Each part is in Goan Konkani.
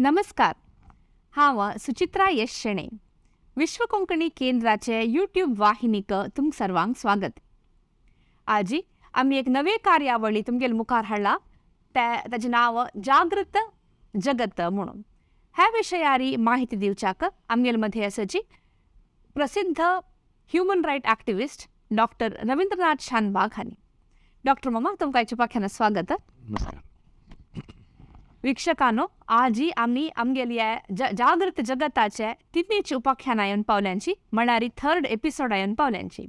नमस्कार, हांव सुचित्रा यश शेणे. विश्व कोंकणी केंद्राचे यूट्यूब वाहिनीक तुमक सर्वांक स्वागत. आजी आमी एक नवे कार्यावळी तुमगेले मुखार हाडला, ते ताजें नांव जागृत जगत म्हणून. ह्या विशयारी माहिती दिवच्याक आमगेले मध्ये आसाची प्रसिद्ध human right activist doctor Ravindranath Shanbhag हांणी. डॉक्टर मामा, तुमकां आयच्या पाख्यान स्वागत. नमस्कार. वीक्षकांनो, आजी आमी आमगेल्या जागृत जगताचे तिन्हीच उपाख्यानां येवन पावल्यांची, म्हळ्यार थर्ड एपिसोडा येवन पावल्यांची.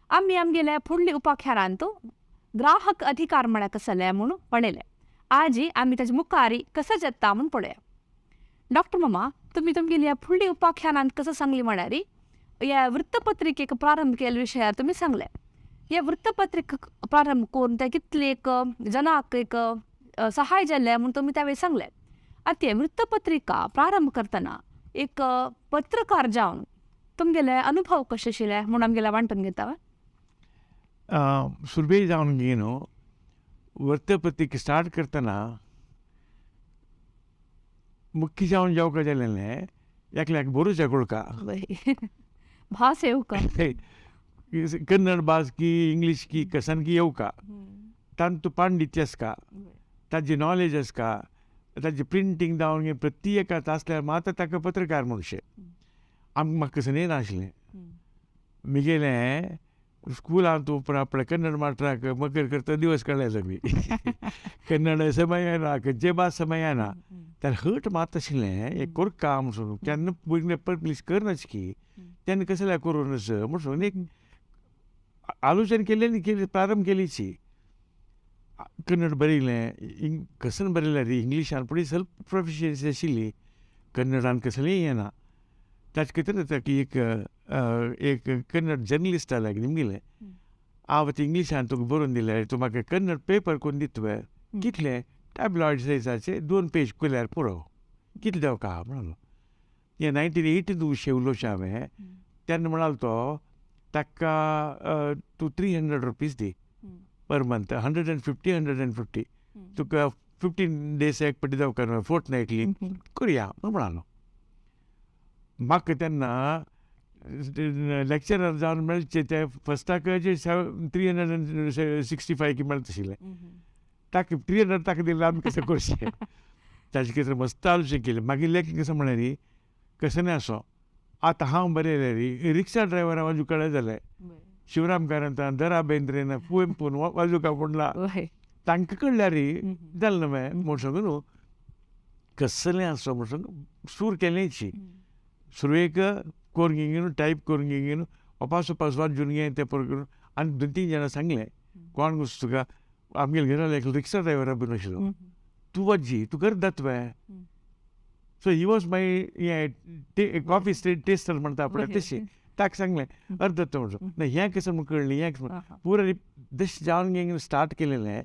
आमी आमगेल्या फुडल्या उपाख्यानांत ग्राहक अधिकार म्हळ्यार कसले म्हणून पळयले. आजी आमी ताजे मुखारी कसं जाता म्हूण पळोवया. डॉक्टर मामा, तुमी तुमगेल्या फुडल्या उपाख्यानांत कसं सांगली म्हळ्यार ह्या वृत्तपत्रिकेक प्रारंभ केल्ल्या विशयार तुमी सांगले. हे वृत्तपत्रिक प्रारंभ करून ते कितले एक जनाक एक सहाय जाल्लें म्हूण तुमी त्यावेळी सांगलें. आतां ते वृत्तपत्रिका प्रारंभ करतना एक पत्रकार जावन तुमगेले अनुभव कशे आशिल्ले म्हूण आमगेले वांटून घेता? सुरवेक जावन गे न्हू, वृत्तपत्रिका स्टार्ट करतना मुख्य जावन जावका जालें एकल्याक बरोवच्या कोळका. भास येवका. कन्नड भास की इंग्लीश की कसन की येवका, तांतू पांडित्य आसका, ताजी नॉलेज आसका, ताजी प्रिंटींग जावन प्रत्येकात आसल्यार मात्र ताका पत्रकार म्हणशे. आमकां म्हाका कसं येनाशिल्लें. मिगेलें स्कुलांत आपल्या कन्नड मास्टराक मकर करता दिवस काडले सगळी. कन्नड समय येना, खंयचे भास समय येना. तर हट मात आशिल्लें एक कोरका म्हणून केन्ना भुरगीं पब्लीश करनाच की तेन्ना कसल्या करूनच म्हणून एक आलोचन केल्लें आनी केली प्रारंभ केलीची. कन्नड बरयलें, कसन बरयलें रे इंग्लिशान पूण सेल्फ प्रोफिशियन्सी आशिल्ली, कन्नडान कसलेंय येना. ताचे खातीर ताका एक एक कन्नड जर्नलिस्ट आल्या निमगेलें, हांव आतां इंग्लिशान तुका बरोवन दिलें, तूं म्हाका कन्नड पेपर करून दितवे, कितले टॅबलॉयड सायजाचे 2 पेज केल्यार पुरो, कितले देवका म्हणलो. हें 1982 विशय उलोवचें हांवें तेन्ना म्हणालो तो ताका तूं 300 रुपीज दी पर मंथ, 150 150, तुका 15 डेज एक पटी देवका, फोर्ट नायटली करुया म्हणालो. म्हाका तेन्ना लेक्चरर जावन मेळचे ते फस्टाक 365 की मेळत आशिल्लें, ताका 300 ताका दिलें आमी कसं करचें. ताजे खातीर मस्त आलोचन केलें. मागीर लेखक कसं म्हळ्यार न्ही कसं न्ही असो आतां हांव बरयलें न्ही रिक्षा ड्रायव्हरा वाजू कळ्ळें जालें, शिवराम कारंथान, दरा बेंद्रेन, कुवेंपून वाजूका पडला तांकां कळ्ळ्यार जालें न्हय म्हूण सांगू न्हू कसलें आसो म्हूण सांगू सूर केलेंची. सुरवेक करून घेवन टायप करून घेवन अपास उपास वाजून घे तें परत करून आनी 2-3 जाणां सांगलें कोण गोश्ट तुका आमगेले घरा एक रिक्षा ड्रायव्हरा बीन आशिल्लो, तूं वाजी तूं कर दातवे. सो he was my हें कॉफी टेस्टर म्हणटा पळय तशें ताका सांगलें अर्द म्हणून ना हें कसं म्हूण कळ्ळें हें कसं पुरा दश जावन घेवन स्टार्ट केलेलें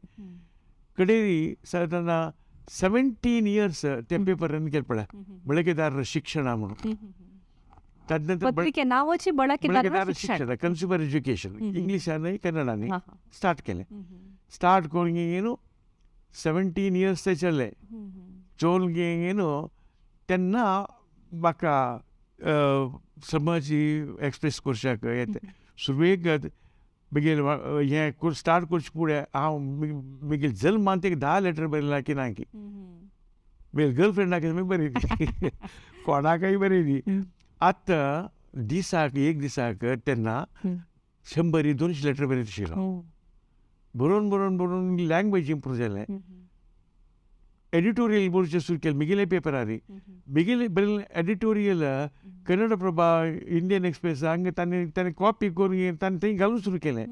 कडेरी सादारण 17 इयर्स ते पेपर रन केले पळय, ಬಳಕೆದಾರರ शिक्षण म्हणून. पत्रिके नावाची ಬಳಕೆदाರರ शिक्षण, कन्ज्युमर एज्युकेशन, इंग्लिशानय कन्नडानय स्टार्ट केलें. स्टार्ट करून घेवन 17 इयर्स ते चल्ले. चोवन घेवन तेन्ना म्हाका समाज एक्सप्रेस करच्याक येता. सुरवेक म्हगेलें हें स्टार्ट करचे फुडें हांव म्हगेले जल्मांत एक 10 लेटर बरयला की ना की म्हगेले गर्लफ्रेंडाक बरयली, कोणाकय बरयली. आतां दिसाक एक दिसाक तेन्ना 100-200 लेटर बरयत आशिल्लो. बरोवन बरोवन बरोवन लँग्वेज इम्प्रूव जालें. एडिटोरियल बरोवचें सुरू केलें म्हगेले पेपरार. म्हगेले बरयल्लें एडिटोरियल कन्नड प्रभा, इंडियन एक्सप्रेस हांगा तांणी ताणें कॉपी करून ताणें थंय घालून सुरू केलें.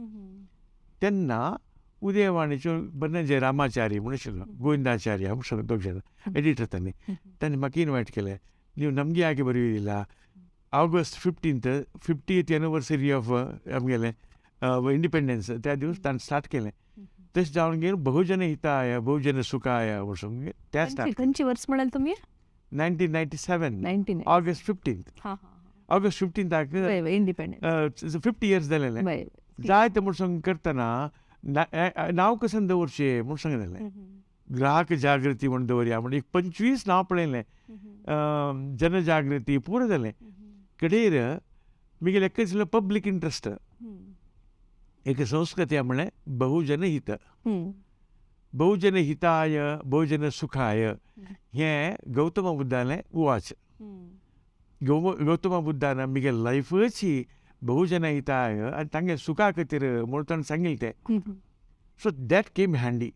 तेन्ना उदयवाणीच्यो बरने जयरामाचारी म्हूण आशिल्लो, गोविंदाचार्य म्हूण दोग जाण एडिटर, तांणी तांणी म्हाका इनवायट केलें, ನೀವು ನಮಗೆ ಯಾಕೆ ಬರೆಯುವುದಿಲ್ಲ, August 15 50th anniversary of आमगेलें इंडिपेंडन्स त्या दिवस ताणें स्टार्ट केलें. तशें जावन घेवन बहुजन हिताय बहुजन सुखाय म्हणून त्या स्टार्ट. खंयचे वर्स म्हणाल तुमी? 1997 ऑगस्ट 15. ऑगस्ट 15 इंडिपेंडन्स 50 इयर्स जालेलें. जायते म्हूण सांग करतना नांव कसं दवरचें म्हूण सांग जालें. ग्राहक जागृती म्हूण दवरया म्हण एक 25 नांव पळयलें, जनजागृती पुरो जालें. कडेर मिगेले एकच पब्लीक इंट्रस्ट एक संस्कृती म्हणलें बहुजन हित, बहुजन हिताय बहुजन सुखाय हें गौतम बुद्धालें उवाच. गौतम बुद्धान मिगेल लायफच बहुजन हिताय आनी तांगे सुखा खातीर म्हणून ताणें सांगिल्लें तें. So that came handy.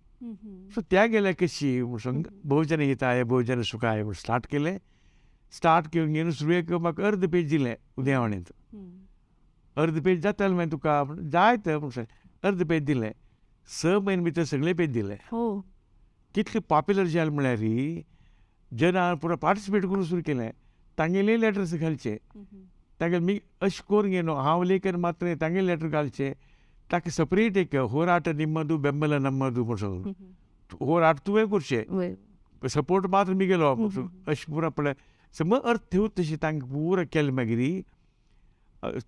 So त्या गेल्या कशी म्हणून बहुजन हिताय बहुजन सुखाय म्हणून स्टार्ट केलें. स्टार्ट करून घेवन सुरवेक म्हाका अर्द पेज दिलें उदयावाणींत. अर्द पेज जातालें मागीर तुका जाय तर म्हणून अर्द पेज दिलें. 6 म्हयने भितर सगळें पेज दिलें. कितलें पॉप्युलर जालें म्हळ्यार जनान पुरो पार्टिसिपेट करूंक सुरू केलें. तांगेले लेटर्स घालचे, तांगेले मी अशें करून घेवन हांव लेखन मात्र तांगेले लेटर घालचे. ताका सेपरेट एक होराट निम्मदू बेंबल नम्मदू म्हणून होराट तुवें करचें, सपोर्ट मात्र मिगेलो अशें पुरो पळय समज अर्थ ठेवून तशें तांकां पुरो केलें. मागीर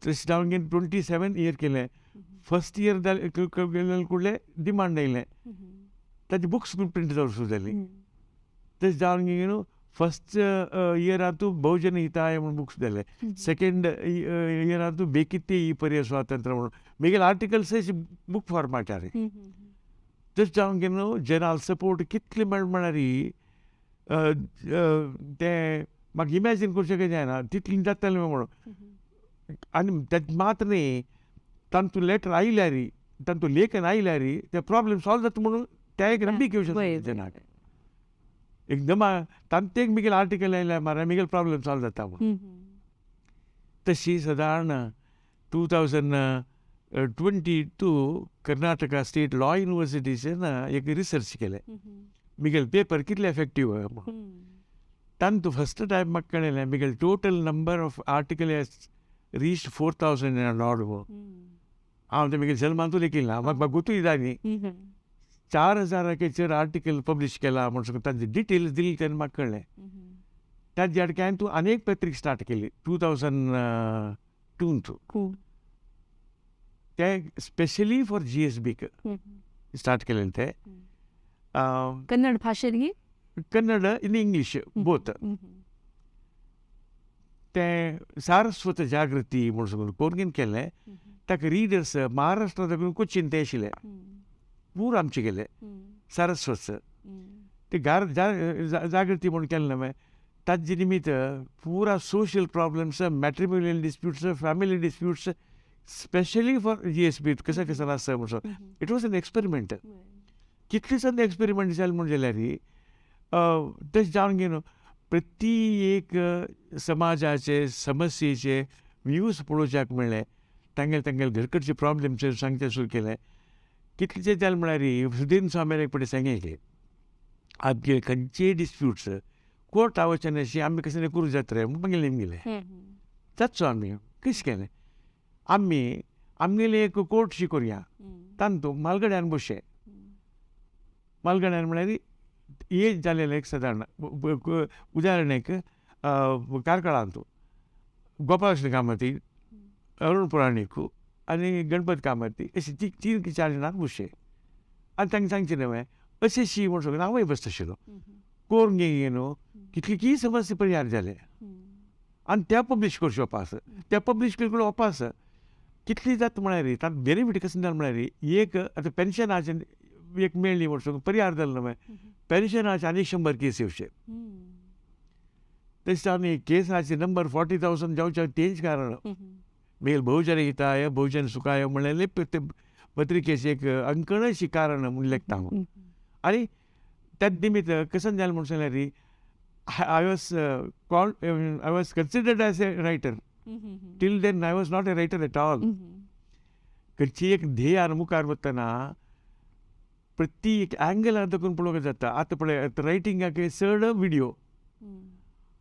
तशें जावन घेवन 27 इयर केलें. फर्स्ट इयर गेले कुडलें डिमांड आयलें, ताजे बुक्स प्रिंट जावंक सुरू जाली. तशें जावन घेवन फर्स्ट इयरांतू बहुजन हिताय म्हणून बुक्स जाले. सेकेंड इयरांतू बेकित्ते ही पर्य स्वातंत्र्य म्हणून मिगेले आर्टिकल्स बूक फॉर्माटार. तशें जावन घेवन जनरल सपोर्ट कितले म्हळ्यार तें म्हाका इमॅजीन करूं जायना तितलें जातालें म्हणून. आनी तें मात्र न्ही, तांतूं लेटर आयल्यार तांतूं लेखन आयल्यार ते प्रॉब्लेम सॉल्व जाता म्हणून त्या एक नंबिके येवं शकता जनाक. एकदम तांतूं एक मिगेल आर्टिकल आयल्यार मारे मिगेल प्रॉब्लेम सॉल्व जाता म्हणून. तशी सादारण 2022 कर्नाटका स्टेट लॉ युनिवर्सिटीचेर एक रिसर्च केलें. मिगेल पेपर कितले एफेक्टीव म्हणून. तांतूं फर्स्ट टायम म्हाका कळ्ळें Miguel total number of article has reach 4000 and odd म्हणून. हांव तें मिगेल जल्मांतूय लेखिल्लें ना, म्हाका गोतूय जाय न्ही. 4000 चड आर्टिकल पब्लीश केला म्हणून तांचे डिटेल्स दिली तेन्ना म्हाका कळ्ळें. ताजे आडके हांवें तूं आनी एक पत्रिका स्टार्ट केली 2002. तें स्पेशली फॉर GSB start केलें तें. कन्नड भाशेन? Kannada in English both. तें सारस्वत जागृती म्हणून करून केलें. ताका रिडर्स महाराष्ट्रांत कोचीन ते आशिल्ले, पूर आमचे गेले सारस्वत ते गार जागृती म्हणून केलें न्हय. ताजे निमित्त पुरा social problems, matrimonial disputes, family disputes, specially for GSB कशें कशें आसता म्हणून. It was an experiment. कितले सद्दां एक्सपेरिमेंट जालें म्हूण जाल्यार तशें जावन घेवन प्रति एक समाजाचे समस्येचे व्यूज पळोवच्याक मेळ्ळे. तांगेले तांगेले घरकडचे प्रॉब्लेम्स सांगचे सुरू केले. कितलेशे जालें म्हळ्यार सुदीन स्वामीन एक फावटी सांगिल्लें आमगे खंयचेय डिस्प्यूट्स कोर्टा वचनाशी आमी कशें करूं जाता रे म्हूण मागीर निमगेलें. जातचो आमी कशें केलें, आमी आमगेलें एक कोर्टशी करुया. तांतूं म्हालगड्यान बसचें. म्हालगड्यान म्हळ्यार एज जालेलें एक सादारण उदाहरण एक कार्कळांतू गोपालकृष्ण कामती, अरुण पुराणीक आनी गणपत कामती अशी ती 3 4 जाणांक बसचें आनी तांकां सांगचें न्हय अशें शी म्हूण सगळें हांवूय बसता आशिल्लो. कोरून घे न्हू कितली समस्या परिहार जाले आनी त्या पब्लीश करच्यो वापास, त्या पब्लीश केल्यो वापास कितली जाता म्हळ्यार तांकां बेनिफीट कशें जालें म्हळ्यार एक आतां पेन्शनाचें एक मेळ्ळी म्हणून परिहार जालो न्हय. पेन्शनाचे आनी 100 केस येवचे. तशें आनी केसाचे नंबर 40,000 जावचे तेंच कारण मेल बहुजन हिताय बहुजन सुखाय म्हणलें ते पत्रिकेचें एक अंकणशी कारण म्हूण लेखता हांव. आनी त्या निमित्त कशें जालें म्हूण सांगल्यार I was called, I was considered as a writer. Till then I was not a writer at all. खंयची एक ध्येयान मुखार वतना प्रति एक एंगलान दाखोवन पळोवंक जाता. आतां पळय आतां रायटिंगाक चड विडियो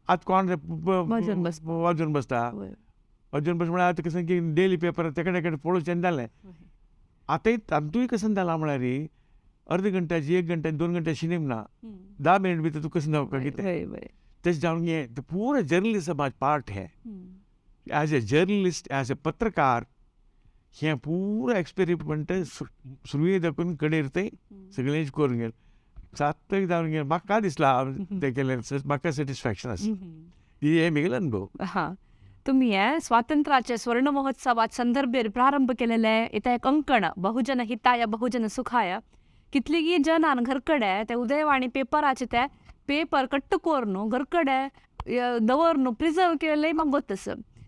आतां कोण वाजोवन बसता, वाजोवन बस म्हळ्यार आतां कशें की डेली पेपर तेका तेका पळोवचें जालें. आतां तातूंय कशें जालां म्हळ्यार अर्द घंट्याची 1 घंट्याची 2 घंट्याची सिनेम ना, 10 मिनट भितर तूं कशें जावं कितें तशें जावन हें पुरो जर्नलिजमाचें पार्ट हें. As a journalist, as a पत्रकार हें पुरो एक्सपेरिमेंट सुरवे दाखोवन कडेर थंय सगळें करून गेलें. सार्थक जावन गेलें म्हाका दिसलां तें केलें, म्हाका सॅटिस्फॅक्शन आसा. हे म्हगेलो अनुभव. हां, तुम्ही हे स्वातंत्र्याचे स्वर्ण महोत्सवात संदर्भेर प्रारंभ केलेले इथं एक अंकण बहुजन हिताय बहुजन सुखाय कितलीगी जनान घरकडे ते उदयवाणी पेपराचे ते पेपर कट्ट कोरून घरकडे दवरून प्रिझर्व केलेले म्हाका गोत्तस.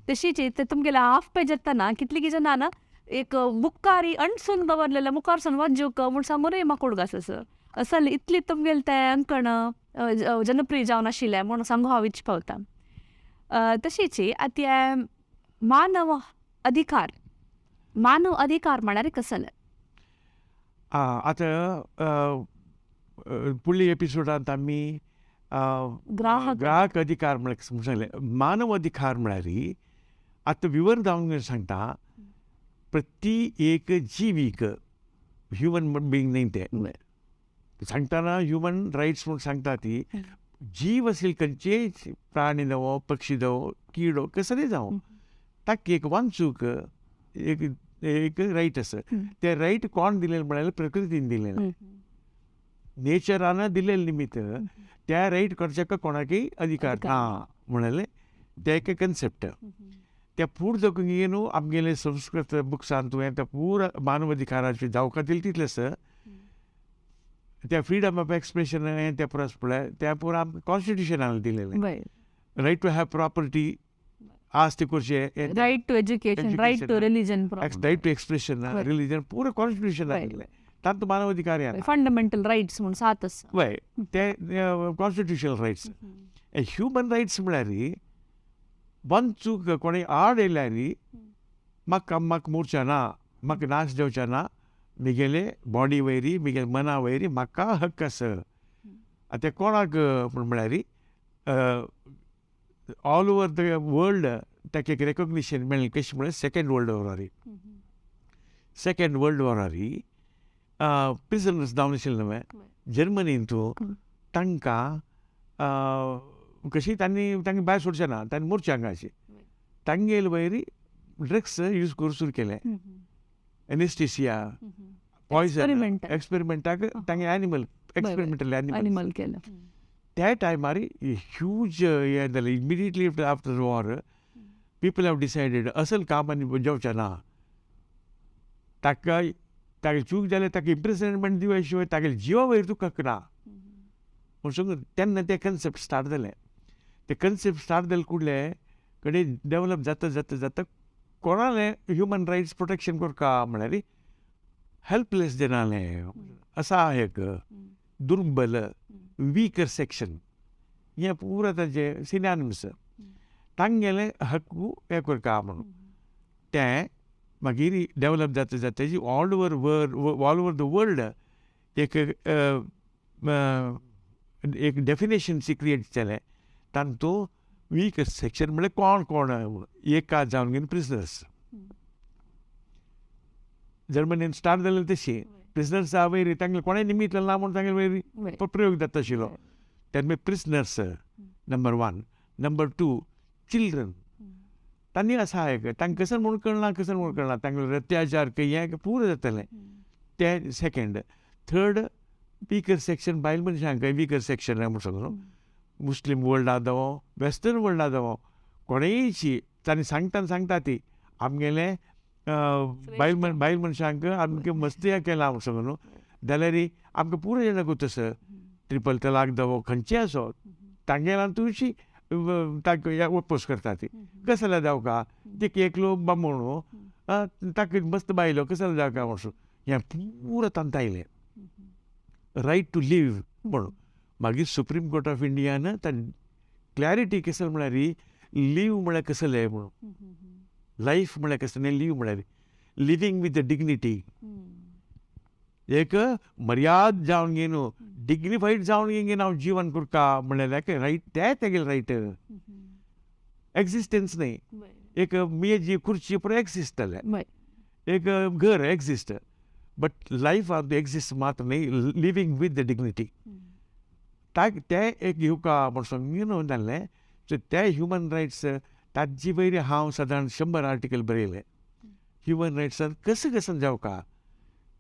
तशीच ते तुमगेले हाफ पेज येतना कितलीगी जनान एक बुक्कारी अणसून दवरलेले मुखारसून वाजूक म्हूण सांगूनय म्हाका उडगास आसा. असल इतली तुमगेले ते अंकण जनप्रिय जावन आशिल्लें म्हूण सांगू हांव इच्छ पावता. तशीच आतां मानव अधिकार, मानव अधिकार म्हळ्यार कसले? आतां फुडल्या एपिसोडांत आमी ग्राहक अधिकार म्हळ्यार सांगलें. मानव अधिकार म्हळ्यार आतां विवर जावन सांगता, प्रति एक जिवीक, ह्युमन बिंग न्ही तें सांगतना ह्युमन रायट्स म्हूण सांगता ती जीव असेल खंयचेय प्राणी जावं, पक्षी जावं, किडो कसलेय जावं, ताका एक वांचूक एक एक रायट आसा. ते रायट कोण दिलेलें म्हळ्यार प्रकृतीन दिलेलें, नेचरान दिलेलें निमित्त त्या रायट करच्याक कोणाकय अधिकार ना म्हणलें तें एक कन्सेप्ट. त्या पूर जगून न्हू आमगेले संस्कृत बुक्सान तुवें त्या पूर मानव अधिकाराचे जावका दिलें तितलें आसा. त्या फ्रीडम ऑफ एक्सप्रेशन हें त्या परस पळय त्या पूर आमकां कॉन्स्टिट्युशनान दिलेलें, रायट टू have property आस्ती करचें, right to education, right to religion, right to expression, religion, पुरो कॉन्स्टिट्युशनान दिलें. तातूंत मानव अधिकार फंडामेंटल रायट्स म्हूण सात आसा. वय, ते कॉन्स्टिट्युशनल रायट्स. ह्युमन रायट्स म्हळ्यार वंचूक कोणी आड येयल्यार म्हाका म्हाका मोरचें ना, म्हाका नाश जावचें ना, म्हगेले बॉडी वयरी म्हगेले मना वयरी म्हाका हक्क आसा. आतां कोणाक म्हळ्यार ऑल ओवर the world ताका एक रेकोग्निशन मेळ्ळें. कशें म्हळ्यार सेकेंड वर्ल्ड वॉरारी, सेकेंड वर्ल्ड वॉरारी प्रिजनर्स जावन आशिल्ले न्हय जर्मनीन, तूं तांकां कशी तांणी तांकां भायर सोडचें ना, तांणी मोरचें हांगा अशें तांगेले वयरी ड्रग्स यूज करूंक सुरू केलें, एनेस्थिसिया, पॉयजन, एक्सपेरिमेंटाक तांगे एनिमल, एक्सपेरिमेंटल एनिमल केलें. त्या टायमार ह्यूज हें जालें. Immediately after war people have decided असल काम आनी जावचें ना, ताका तागे चूक जाल्यार ताका इम्प्रिजनमेंट दिवया शिवाय तागेले जिवा वयर तुका हक्क ना म्हूण तेन्ना तें कन्सेप्ट स्टार्ट जालें. ते कन्सेप्ट स्टार्ट जाले कुडले कडेन डेवलप जाता जाता जाता कोणालें ह्युमन रायट्स प्रोटेक्शन करका म्हळ्यार हेल्पलेस जनालें, असहायक, दुर्बल, वीकर सेक्शन, हें पुरा ताजें सिनॉनिम्स, तांगेलें हक्क हें करका म्हणून तें मागीर डेवलप जाता जाता all over world, all over the world एक एक डेफिनेशन सी क्रिएट जालें. तांतूं वीक सेक्शन म्हळ्यार कोण कोण एका जावन घेवन प्रिजनर्स, जर्मनीन स्टार्ट जालें तशी प्रिजनर्स वयर तांगेले कोणें निमित्त ना म्हूण तांगेले वयर प्रयोग जाता आशिल्लो. तेन्ना prisoners number one, number two children, तांणी असहायक, तांकां कसं म्हूण कळना, कसं म्हूण कळना, तांगेले अत्याचार हें पुरो जातलें तें सेकेंड. थर्ड वीकर सेक्शन बायल मनशांक वीकर सेक्शन म्हूण सांगू, मुस्लीम वर्ल्डा जावं वेस्टर्न वर्ल्डा जावं कोणेयची तांणी सांगता सांगता ती आमगेलें बायल बायल मनशांक आमकां मस्ती केलां म्हूण सांगू न्हू जाल्यार आमकां पुरो जाणां तसो ट्रिपल तलाक जावं खंयचें आसो तांगेल्यान तुशी ताका ओपोज करता ती. कसल्या जावका ते एकलो बामण ताका मस्त बायलो कसल्या जावका म्हणून हें पुरो तांकां आयलें रायट टू लीव म्हणून. मागीर सुप्रीम कोर्ट ऑफ इंडियान तांणी क्लॅरिटी कसलें म्हळ्यार लीव म्हळ्यार कसलें म्हणून, लायफ म्हळ्यार कसलें, लीव म्हळ्यार लिवींग विथ the dignity, एक मर्याद जावन घेवन डिग्निफाईड जावन घेवन हांव जीवन करता म्हणल्यार रायट, ते तेगेलें रायट एक्झिस्टन्स न्ही. एक मेज खुर्ची पुरो एक्झिस्ट जालें, एक घर exist, but life of the exist मात्र न्ही, लिवींग विथ the dignity. ते एक घेवका म्हूण सांगून जालें. सो ते ह्युमन रायट्स ताजे वयर हांव सादारण 100 आर्टिकल बरयले. ह्युमन रायट्सान कशें कशें जावका,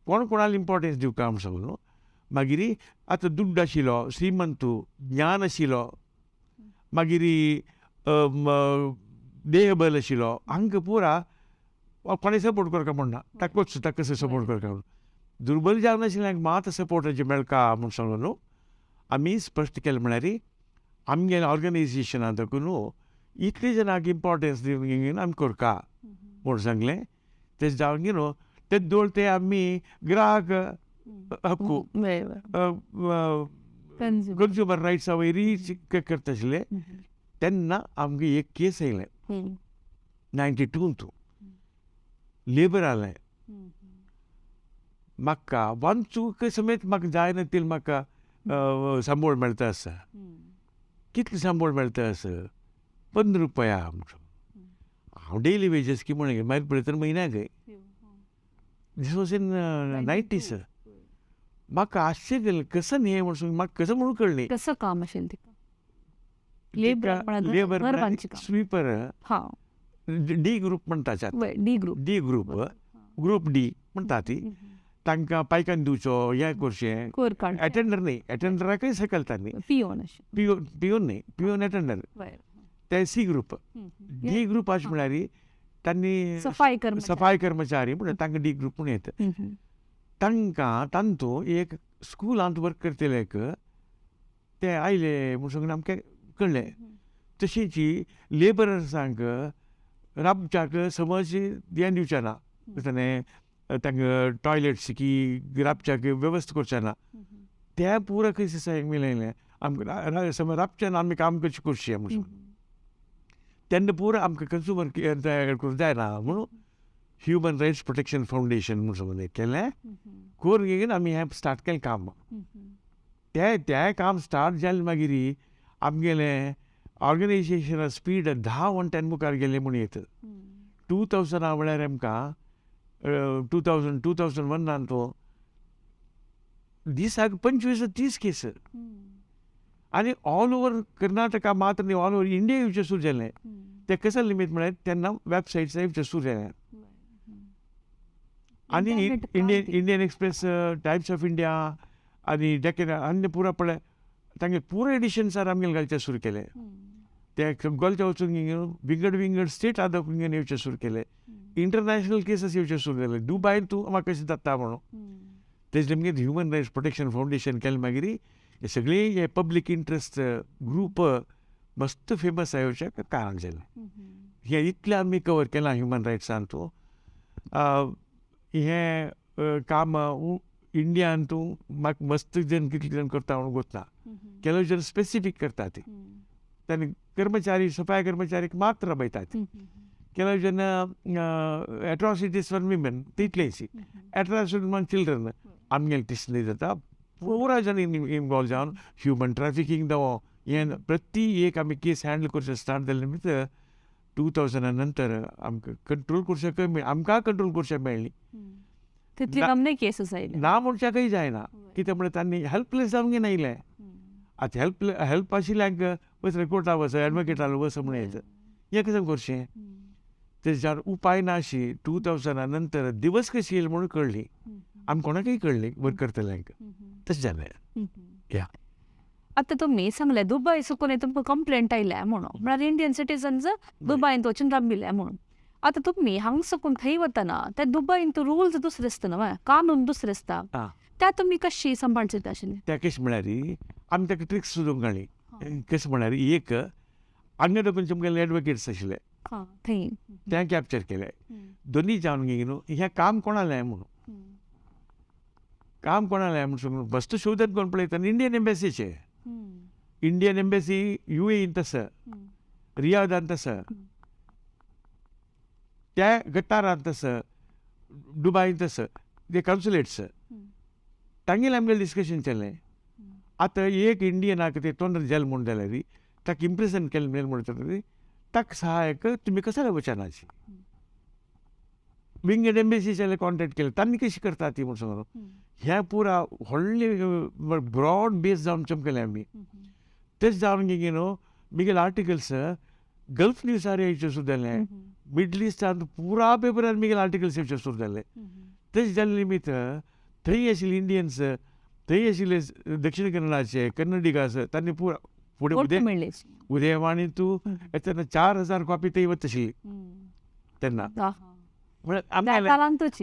कोण कोणाक इम्पॉर्टन्स दिवका म्हूण सांगू न्हू. मागीर आतां दुड्ड आशिल्लो, श्रीमंतू, ज्ञान आशिल्लो, मागीर देहबल आशिल्लो, हांकां पुरा कोणें सपोर्ट करका म्हण ना, ताकोच ताका सपोर्ट करका म्हणून. दुर्बल जावन आशिल्ल्यांक मात सपोर्टाचें मेळका म्हूण सांगलो न्हू. आमी स्पश्ट केलें म्हळ्यार आमगेल्या ऑर्गनायजेशनां दाखोवन न्हू इतले जाणांक इम्पोर्टन्स दिवन आमी करका म्हूण सांगलें. तें जावन न्हू ते दोळ ते आमी ग्राहक हक्कू कंज्युमर रायट्सा वयरी करता आशिल्ले. तेन्ना आमकां एक केस आयलें 92 तूं लेबर आलें. म्हाका वांचूंक समेत म्हाका जायना तितलें म्हाका सांबोळ मेळटा आसा. कितलें सांबोळ मेळटा आसा? 15 रुपया. हांव डेली वेजस की म्हणून मागीर पळयतना म्हयन्याक. This was in 90s. म्हाका आश्चर्य जालें कसं न्ही म्हणून म्हाका कसं म्हणून कळ्ळें कसं काम अशें तिका. लेबर स्वीपर डी ग्रूप म्हणटा, D group, D group, group D म्हणटा ती. तांकां पायकान दिवचो, हें करचें, एटेंडर न्ही, एटेंडराकय सकयल न्ही, पियोन, पियोन, पियोन न्ही, पियोन एटेंडर, ते सी ग्रूप. डी ग्रूप अशें म्हळ्यार तांणी सफाई कर्मचारी म्हणून तांकां डी ग्रूप म्हूण येता. तांकां तांतू एक स्कुलांत वर्क करतले एक ते आयले म्हूण सांगून आमकां कळ्ळें. तशींच लेबरर्सांक राबच्याक समज हें दिवचें ना, तांकां टॉयलेट्स की राबच्याक वेवस्था करचें ना, त्या पुरा खंय मेळयलें आमकां समज राबचें ना आमी काम कशें करचें म्हणून. तेन्ना पुरा आमकां कंज्युमर तयार करूंक जायना म्हणून ह्युमन रायट्स प्रोटेक्शन फावंडेशन म्हूण समज केलें. करून घेवन आमी हें स्टार्ट केलें काम. तें तें काम स्टार्ट जालें मागीर आमगेलें ऑर्गनायजेशना स्पीड 10 वण्ट्यान मुखार गेलें म्हूण येता. 2000 म्हळ्यार आमकां 2000 2001 तो दिसाक 25 30 केस आनी ऑल ओवर कर्नाटका मात्र न्ही, ऑल ओवर इंडिया येवचें सुरू जालें. तें कसं लिमीट म्हळ्यार तेन्ना वेबसायट्स येवचें सुरू जालें. आनी Indian Express, Times of India आनी डेकन आनी पुरा पळय तांगे पुरा एडिशन्सार आमगेले घालचें सुरू केलें. ते गोलचे वचून विंगड विंगड स्टेट आदार येवचें सुरू केलें. इंटरनॅशनल केसीस येवचें सुरू जालें. दुबायन तूं म्हाका कशें जाता म्हणून तेजे मागीर ह्युमन रायट्स प्रोटेक्शन फावंडेशन केलें. मागीर हे सगळे हे पब्लीक इंट्रस्ट ग्रूप मस्त फेमस येवचें कारण जालें. हें इतलें आमी कवर केलां ह्युमन रायट्सान तूं. हें काम इंडियान तूं म्हाका मस्त जण कितले जण करता म्हणून गोतना, ಕೆಲವು जण स्पेसिफीक करता ती, तांणी कर्मचारी सफाई कर्मचारीक मात्र राबयतात. ಕೆಲವು ಜನ एट्रॉसिटीज फॉर विमेन तितलेंच, एट्रॉसिटीज फॉर चिल्ड्रन आमगेले तिसले जाता. पुरा जण इनवॉल्व जावन ह्युमन ट्रॅफिकींग जावं हें प्रति एक आमी केस हँडल करचें स्टार्ट जालें निमित्त 2000 नंतर आमकां कंट्रोल करचें कमी, आमकां कंट्रोल करचें मेळ्ळी. ना म्हणच्याकय जायना, कित्याक म्हळ्यार तांणी हेल्पलेस जावंक आयलें. आतां हेल्प हेल्प आशिल्ल्यांक वच कोर्टा वच, एडवोकेटान वच म्हण येता, हें कशें करचें? तेच्यार उपाय ना अशी 2000 नंतर दिवस कशी येयले म्हणून कळ्ळी आमकां, कोणाकय कळ्ळी वर्क करतल्यांक. तशें जालें. या आतां तुमी सांगलें दुबय सुकून तुमकां कंप्लेंट आयल्या म्हणून, म्हळ्यार इंडियन सिटीजन्स दुबयंत वचून राबिल्ले म्हणून. आतां तुमी हांगा साकून थंय वतना ते दुबयंत रुल्स दुसरे आसता न्हय, कानून दुसरे आसता, त्या तुमी कशी सांबाळचे आशिल्ले? त्या कशें म्हळ्यार आमी ताका ट्रिक्स सोदूंक काडली. कशें म्हळ्यार एक हांगा दोन तुमगेले एडवोकेट्स आशिल्ले थंय तें कॅप्चर केलें. दोनी जावन न्हू हें काम कोणालें म्हणून, काम कोणालें म्हणून मस्त शोधन करून पळयता इंडियन एम्बॅसीचें. इंडियन एम्बॅसी युएईन तसं, रियादान तसं, त्या गटारान तसं, दुबायन तसं, ते कॉन्सुलेट्स तांगेलें आमगेलें डिस्कशन चल्लें. आतां एक इंडियनाक ते तोंडार जालें म्हूण जाल्यार ताका इम्प्रेशन केलें म्हणटा ताका सहायक तुमी कसाय वचनाची. विंगड एम्बॅसीच्यान कॉन्टेक्ट केलें, तांणी कशी करता ती म्हूण सांगून ह्या पुरा व्हडले ब्रॉड बेस जावन चमकलें आमी. तेच जावन गे न्हू मिगेले आर्टिकल्स गल्फ न्यूजार येवचें सुरू जालें, मिडल इस्टान पुरा पेपरार मिगेले आर्टिकल्स येवचें सुरू जाले. तशें जालें निमित्त थंय आशिल्ले इंडियन्स थंय आशिल्ले दक्षिण कन्नडाचे कन्नडिग आसा तांणी पुरा फुडें वोट मेळ्ळे. उदयवाणी तूं तेन्ना 4000 कॉपी थंय वता आशिल्ली तेन्ना. म्हळ्यार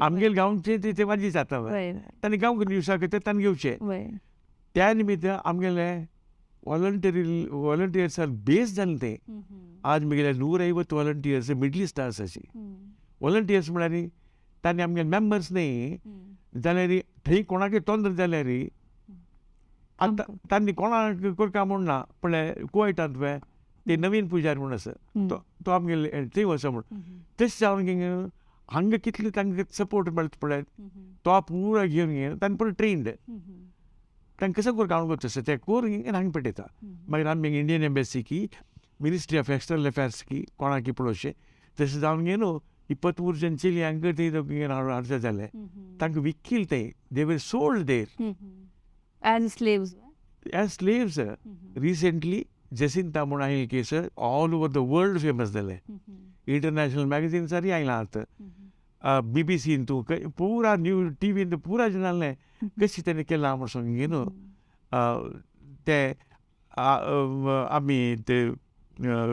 आमगेले गांवचे ते वाजी जाता, तांणी गांव न्यूजाक ते तांणी घेवचे. त्या निमित्त आमगेले व्हॉलंटियर्सार बेस जालें तें. आज म्हगेले 150 व्हॉलंटियर्स मिडल इस्ट आसा अशी. व्हॉलंटियर्स म्हळ्यार तांणी आमगेले मेंबर्स न्ही जाल्यार थंय कोणाकय तोंदर जाल्यार आतां तांणी कोणाक करका म्हूण ना, पण कुवैटांत पळय ते नवीन पुजारी म्हूण आसा तो आमगेले थंय वचो म्हूण. तशें जावन हांगा कितले तांकां सपोर्ट मेळटा पळय तो पुरा घेवन घेवन तांणी पुरो ट्रेन्ड तांकां कसो करता हांव करता तें कोर हांगा पेटयता. मागीर आमी इंडियन एम्बेसी की मिनिस्ट्री ऑफ एक्सटर्नल अफेर्स की कोणाकी पळोवचें तशें जावन गे न्हू 23 जण चेली थंय हाडचे जाले तांकां विकील ते they were sold there as slaves. As slaves. Recently Jacinta म्हूण आयिल्ली case all over the world famous जालें. इंटरनॅशनल मॅगझिन्सारी आयलां आतां, बीबीसीन तूं पुरा न्यूज टिवीन पुरा जालें कशें तेणें केलां म्हूण सांग न्हू. ते आमी ते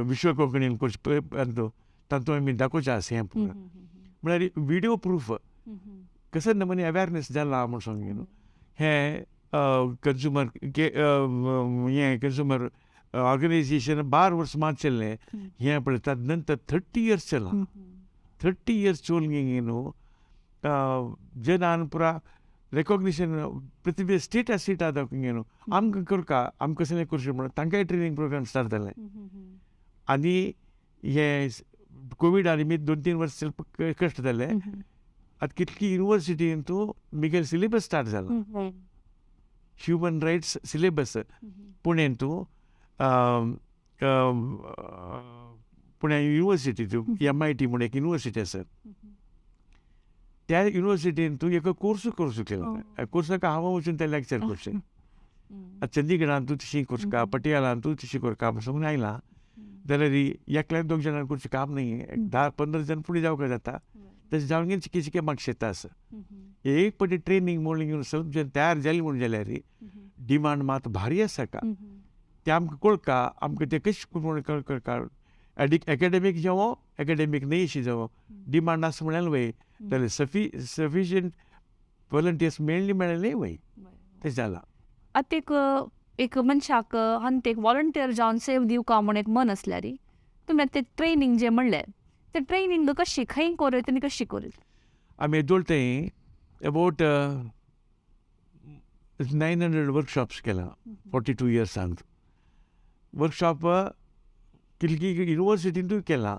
विश्व कोंकणीन करचें तातूंत आमी दाखोवचें आसा हें पुरा म्हळ्यार विडियो प्रूफ कसो नमुने अवेरनेस जाला म्हूण सांग न्हू. हें कंज्युमर हें कंज्युमर ऑर्गनायझेशन 12 वर्स मात चल्लें हें पळयतात नंतर 30 इयर्स चल्लां. 30 इयर्स चोल गे न्हू जनान पुरा रेकोग्निशन प्रति स्टेट स्टेट दाखोवन गे न्हू आमकां करका आमकां कसलें करचें म्हणून तांकांय ट्रेनींग प्रोग्राम स्टार्ट जालें. आनी हें कोविडा निमित्त 2-3 वर्स स्वल्प कश्ट जाले. आतां कितकी युनिवर्सिटीन तूं मिगेल सिलेबस स्टार्ट जाला ह्युमन रायट्स सिलेबस पुण्यान तूं पुण्या युनिवर्सिटी तूं MIT म्हूण एक युनिवर्सिटी आसा त्या युनिवर्सिटीन तूं एक कोर्स कोर्स केला कोर्साक हांव वचून ते लॅक्चर करचें. आतां चंदीगडान तूं तशी करका पटियालान तूं तशी करका म्हणून आयलां जाल्यार एकल्यान 2 जाणांक करचें काम न्ही, 10-15 जण फुडें जावंक जाता. तशें जावन घेवन चिके चिके मागशें येता आसा. एक पटी ट्रेनींग म्हणून स्वल्प जण तयार जाली म्हूण जाल्यार डिमांड मात भारी आसा का तें आमकां कळका आमकां तें कशें म्हूण करका एकेडमीक जावं एकेडमीक न्ही अशी जावं डिमांड आसा म्हळ्यार वय जाल्यार सफिशियंट वॉलंटियर्स मेळ्ळी मेळ्ळे वय तें जालां. आतां एक एक मनशाक आनी एक वॉलंटियर जावन सेव दिवका म्हूण एक मन आसल्यार तुमी आतां तें ट्रेनींग जें म्हणलें तें ट्रेनींग कशी खंय करत आनी कशी करत? आमी येदोळ थंय अबावट 900 वर्कशॉप्स केला 42 इयर्सांत. वर्कशॉप कितली युनिवर्सिटींतूय केला,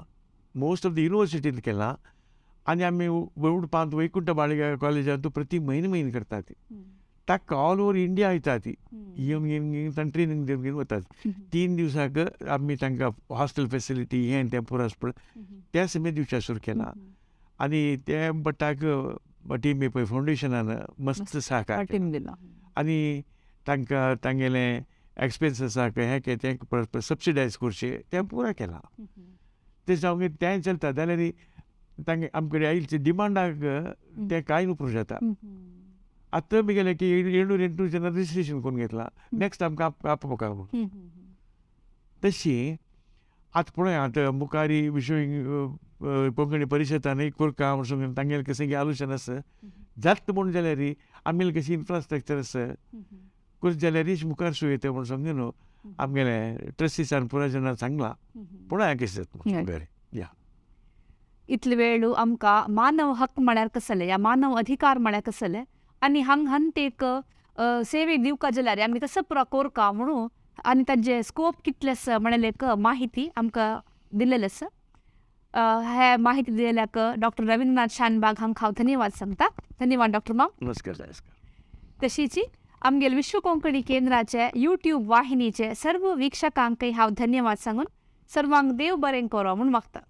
मोस्ट ऑफ the युनिवर्सिटींत केला. आनी आमी उडपांत वैकुंठ बाळिगा कॉलेजांत प्रति म्हयने म्हयने करतात. ताका ऑल ओवर इंडिया वयता ती येवन घेवन घेवन तांकां ट्रेनींग दिवन घेवन वतात. 3 दिवसाक आमी तांकां हॉस्टेल फेसिलिटी हें तें पुरो आसा पळय त्या समेत दिवच्या सुरू केला. आनी ते बट्टाक टीम पळय फावंडेशनान मस्त सहकार दिला आनी तांकां तांगेलें एक्सपेन्सीसाक हें तें सबसिडायज करचें तें पुरा केलां. तें जावन तेंय चलता जाल्यार तांगे आमकडे आयिल्ले डिमांडाक तें कांय न्हू जाता. आतां गेले की 700-800 जाणां रजिस्ट्रेशन करून घेतलां नॅक्स्ट आमकां आपोवपाक म्हूण. तशी आतां पळय आतां मुखारी विश्व कोंकणी परिशदान एक करका म्हणून तांगेलें कशें आलोचन आसा जाता म्हूण जाल्यार आमगेलें कशी इन्फ्रास्ट्रक्चर आसा करता जाल्यार मुखार सु येता म्हूण सांग न्हू आमगेलें ट्रस्टीसान पुराय जाणां सांगलां पळोवया कशें जाता बरें. या इतले वेळ आमकां मानव हक्क म्हळ्यार कसले या मानव अधिकार म्हळ्यार कसले आनी हांग हंत एक सेवे दिवका जाल्यार आमी कसो पुरा कोरका म्हणून आनी ताजे स्कोप कितले आसा म्हणलें एक माहिती आमकां दिलेली आसा. हे माहिती दिलेल्याक डॉक्टर रविंद्रनाथ शानबाग हांकां हांव धन्यवाद सांगता. धन्यवाद डॉक्टर माम. नमस्कार नमस्कार. तशीच आमगेले विश्व कोंकणी केंद्राचे यूट्यूब वाहिनीचे सर्व वीक्षकांकय हांव धन्यवाद सांगून सर्वांक देव बरें करो म्हूण मागता.